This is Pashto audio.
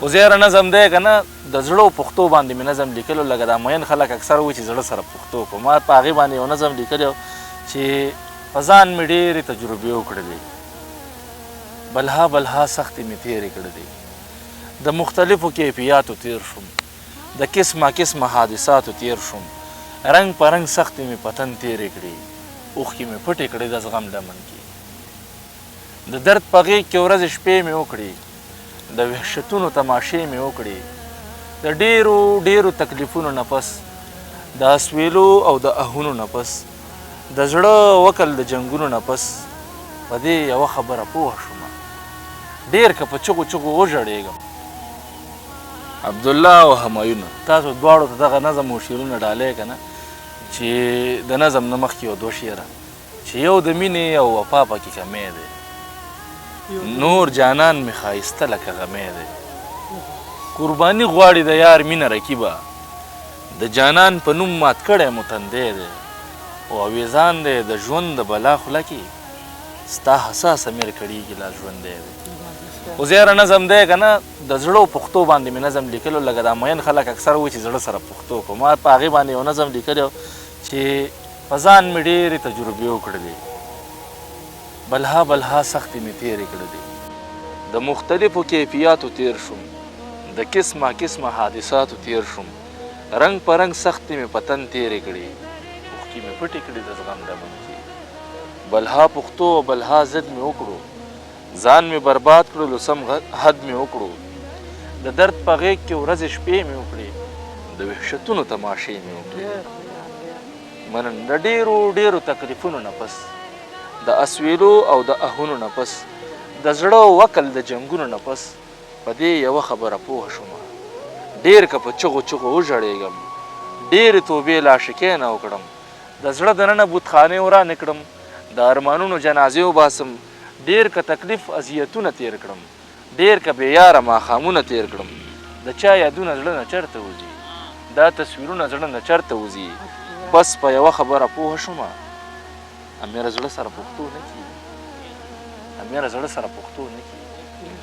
خو زیاره نظم دی که نه، د زړه او پښتو باندې مې نظم لیکلو. لکه دا مین خلک اکثر وایي چې زړه سره پښتو کو، ما په هغې باندې یو نظم لیکلی چې په ځان مې ډېرې تجربې وکړلې، بلها بلها سختې مې تېرې کړلې، د مختلفو کیفیاتو تېر شوم، د قسمه قسمه حادثاتو تېر شوم، رنګ په رنګ سختې مې په تن تېرې کړې، اوښکې مې پټې کړې د زغم لمن کې، د درد په غېږ کې ورځې شپې مې وکړې، د وحشتونو تماشې مې وکړې، د ډېرو ډېرو تکلیفونو نه پس، د اسویلو او د اهونو نه پس، د زړه وکل د جنګونو نه پس، په دې یوه خبره پوه شوم، ډېر که په چغو چغو وژړېږم. عبدالله او همایون تاسو دواړو ته دغه نظم او شعرونه ډالۍ که نه چې د نظم نه مخکې یو دوه شعره چې یو د مینې او وفا پکې کمی دی، نور جانان مې ښایسته لکه غمی دی، قرباني غواړي د یار مینه رقیبه، د جانان په نوم مات کړی مو تندی دی، او اویزان دی د ژوند د بلا خوله کې، ستا حساسه میر کړیږي لا ژوندی دی. خو زیاره نظم دی که نه، د زړه او پښتو باندې مې نظم لیکلو. لکه دا مین خلک اکثر وایي چې زړه سره پښتو کو، ما په هغې باندې یو نظم لیکلی چې په ځان مې ډېرې تجربې وکړلې، بلها بلها سختې مې تېرې کړلې، د مختلفو کیفیاتو تېر شوم، د قسمه قسمه حادثاتو تېر شوم، رنګ په رنګ سختې مې په تن تېرې کړې، اوښکې مې پټې کړې د زغم لمن کې، بلها پښتو او بلها ضد مې وکړو، ځان مې برباد کړلو سم حد مې وکړو، د درد په غېږ کې ورځې شپې مې وکړې، د وحشتونو تماشې مې وکړې. مننه. د ډېرو ډېرو تکلیفونو نه پس، د اسویلو او د اهونو نه پس، د زړه او عقل د جنګونو نه پس، په دې یوه خبره پوه شوم، ډېر که په چغو چغو وژړېږم، ډېرې توبې له عاشقۍ نه وکړم، د زړه دننه بتخانې ورانې کړم، د ارمانونو جنازې وباسم، ډېر که تکلیف اذیتونه تېر کړم، ډېر که بې یاره ماښامونه تېر کړم، د چا یادونه زړه نه چرته وځي، دا تصویرونه زړه نه چرته وځي، بس په یوه خبره پوه شوم، امیره زړه سره پښتو نه کیږي، امیره زړه سره پښتو نه کیږي.